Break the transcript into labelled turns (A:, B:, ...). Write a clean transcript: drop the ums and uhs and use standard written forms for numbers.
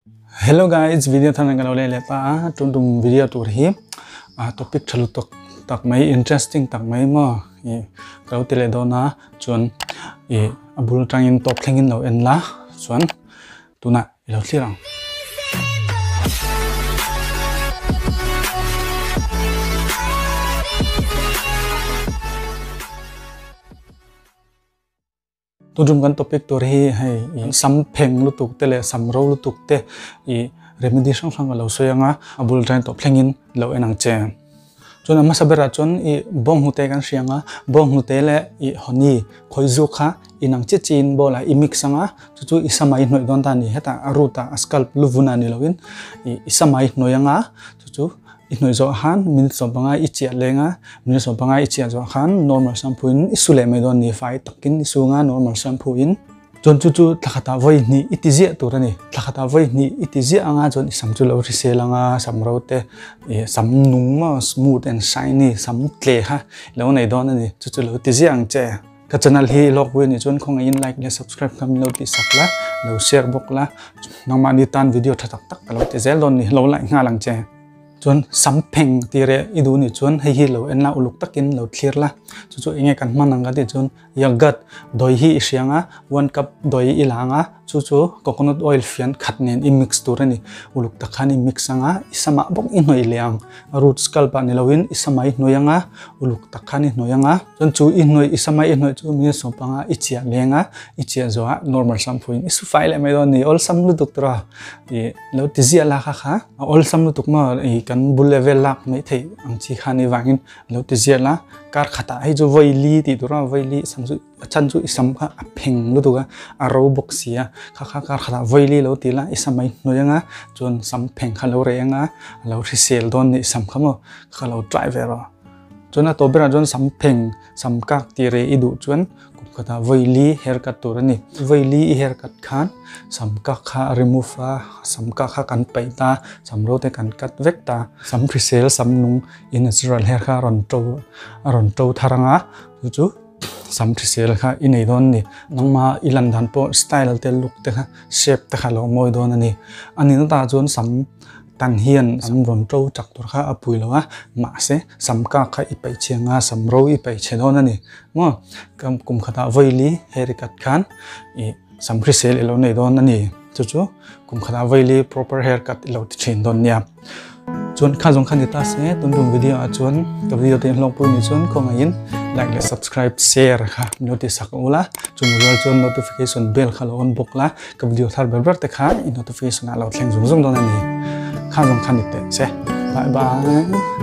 A: Hello guys, video thar ka lo leh leh ta a, tun tum video tur hi a topic tha lutuk tak mai interesting tak mai maw i ka lo ti leh dawn a chuan i a bul atangin tawp thlengin lo en la chuan tunah i lo thlir ang. Tuntum kan topic tur hi hei i sam pheng lutuk te leh sam ro lutuk te i remedy hrang hrang ka lo sawi anga a bul atangin tawp thlengin lo en ang che. Chuan a hmasa berah chuan i bawnghnute kan hria anga bawnghnute leh i honey khawi zuk kha inang chiah chiah in bowl ah i mix anga chu chu i sama i hnawih dawn ta a ni. Hetah a root ah a scalp luvun ah ni lovin i sama i hnawih anga chu chu I hnawih zawh khan minute 15 i chiah leng a, minute 15 i chiah zawh khan normal shampoo in i su leh mai dawn ni, fai takin i su anga normal shampoo in. Chuan chu chu thla khatah vawi hnih i ti ziah tur a ni, thla khatah vawi hnih i ti ziah anga chuan i sam chu lo hrisel anga sam ro te ih sam nung maw smooth and shiny sam tle kha i lo nei dawn a ni, chu chu lo ti ziah ang che. Ka channel hi i lawk pui a nih chuan khawngaihin like leh subscribe kha min lo tih sak la, lo share bawk la, nangmahni tan video tha tak tak ka lo ti zel dawn ni, lo like nghal ang che. Chuan sam pheng tih reh i duh nih chuan hei hi lo en la uluk takin lo thlir la, chu chu enge kan hman ang ka tih chuan yogurt dawi hi i hriang a, one cup dawi i la ang a, chu chu coconut oil fian khat nen i mix tur a ni, uluk tak khan i mix ang a, i samah bawk i hnawih leh ang, a root scalp ah ni loin i samah i hnawih ang a, uluk tak khan i hnawih ang a, chuan chu i hnawih i samah i hnawih chu minute 15 i chiah leng a, i chiah zawhah normal shampoo in i su fai leh mai dawn a ni, awlsam lutuk tawh a, ih lo ti ziah la kha kha. A awlsam lutuk maw i kan bul level lak mai theih ang chi kha ni vangin lo ti ziah la, kar khatah hei chu vawi li tih tur a vawi li sam chu a chan chu i sam kha a pheng lutuk a, a ro bawk si a, kha kha kar khatah vawi li lo ti la i sam a inhnawih anga chuan sam pheng kha lo reh anga a lo hrisel dawn nih sam kha maw kha lo try ve rawh. Chuan a tawp berah chuan sam pheng sam kak tih reh i duh chuan Kum khatah vawi li hair cut tur a ni. Vawi li i hair cut khan sam kak kha a remove a, sam kak kha kan paih ta, sam ro te kan cut vek ta. Sam hrisel, sam nung i natural hair kha a rawn to a rawn to thar ang a, chu chu sam hrisel kha i nei dawn a ni. Nangmah i lan dan pawh style te look te kha shape te kha a lo mawi dawn a ni. A nihna takah chuan sam Tan hian sam rawn to chak tur kha a pui lo a, mahse sam kak kha i paih chhe anga sam ro i paih chhe dawn a ni maw? Kum khatah vawi li hair cut khan i sam hrisel i lo nei dawn a ni, chu chu kum khatah vawi li proper hair cut i lo ti thin dawn nia. Chuan kha zawng kha ni ta se, tun tum video ah chuan ka video te inhlawkpui ni chuan khawngaihin like leh subscribe share kha min lo ti sak ula, chumi rual chuan notification bell kha lo on bawk la. Ka video thar ber ber te kha i notification ah lo thleng zung zung dawn a ni. Kha zawng kha ni teh che. Bye bye.